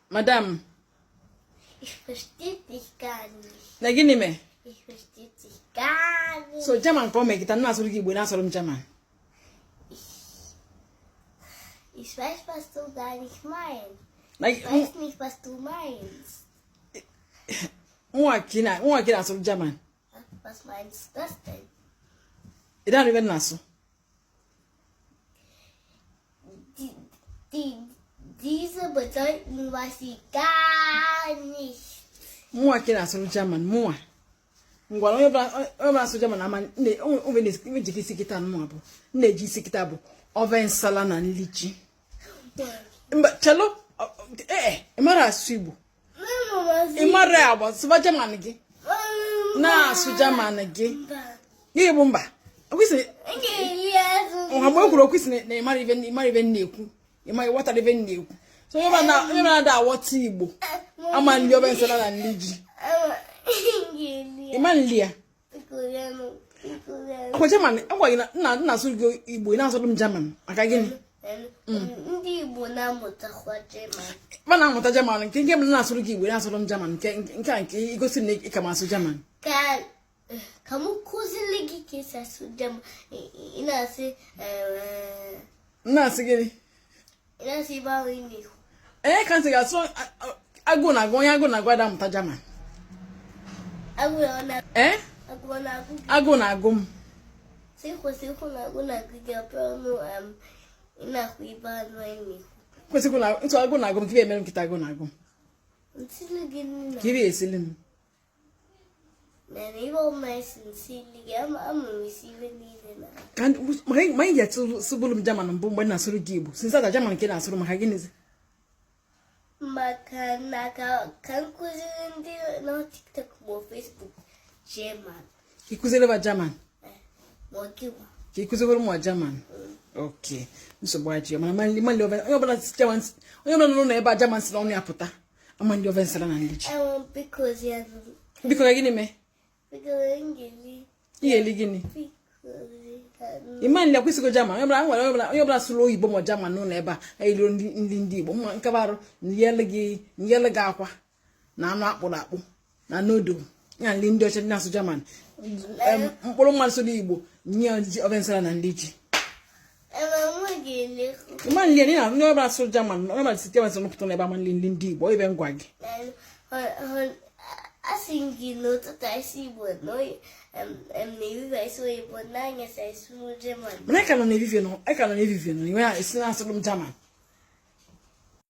Madam. Ich verstehe dich gar nicht. Na gịnị mee? Ich verstehe dich gar nicht. So German ka ọ mee kịta m na-asụrụ gị Igbo na-asụrụ m German. Ich weiß, was du gar nicht meinst. Na Ich weiß nicht, was du meinst. Nwa ka ị na-asụrụ German. Was meinst du das denn? Ị da ibe na-asụ. Die, die, diese bedeuten was sie gar nicht. Mụnwa ka ị na-asụrụ German, mụnwa. Ngwa, onye ọbụla asụ German ama njikọ isi kịta mụnwa bụ m na-eji isi kịta bụ ofe nsala na nli ji. Mba, chelo, ee, ị mara asụ Igbo, ị mara agba, sụba German gị, na-asụ German gị. Gịnị bụ mba? Ọha mgbe e kwuru okwu si na ị mara ibe m na-ekwu, ị ma ịghọtara ibe m na-ekwu. So onye na-ada aghọta Igbo ama nli ofe nsala na nli ji. Ị ma nli ya akwa German agwa gị na nna na-asụ gị Igbo, ị na-asụrụ m German maka gịnị? Ndị Igbo na-amụtakwa German. Ma na-amụta German nke nke m na-asụrụ gị Igbo, ị na-asụrụ m German nke nke a nke igosi na ị ka ma asụ German. Ka m kụziri gị ka esi asụ German, ị na-asị M na-asị gịnị? Ị na-asị ebe ahụ ị na-ekwu. Ee, ka ntị ga-asụ agụụ na-agụ onye agụụ na-agụ ada amụta German. Ee, agụụ na-agụ m. Kwesịkwụ na ntụ agụụ na-agụ m ka ị emere m kịta agụụ na-agụ m ka ị esili m. Ma ị ga-asụbụrụ m German mbụ mgbe m na-asụrụ gị Igbo since ata German nke na-asụrụ maka gịnịzi? Maka na ka m kụziri ndị nọ TikTok ma Facebook German. Ka ị kụziri ba German? Ka ị kụzikwara ụmụ German? Ok, nsogbu adị, mana onye ọbụla German, onye ọbụla nọ n'ebe a German si n'ọnụ ya pụta ama nli ofe nsala na nli ji. Biko, ka gịnị mee? Ị ga-eli gịnị? Ịma nli akwụsịgo German. Onye ọbụla onye ọbụla sụrụ oyibo ma German n'ụlọ ebe a eliro nri ndị Igbo mma nkabarụ nyele gị nyele gị akwa na anụ akpụrụ akpụ na noodle ya nli ndị ọcha ndị na-asụ German mkpụrụ mmadụ sụrụ Igbo nye ofe nsala na nli ji. Ịma nli na ndị ọbụla asụ German, onye ọbụla si German sị pụta n'ebe ama nli nli ndị Igbo ibe ngwa gị. Asị m gị n'ụtụtụ asụ Igbo, n'ehihie asụ oyibo, n'anyasị asụ German. Mana ka nọ n'ehihie nọ, ka nọ n'ehihie nọ, iwe esi na-asụrụ m German.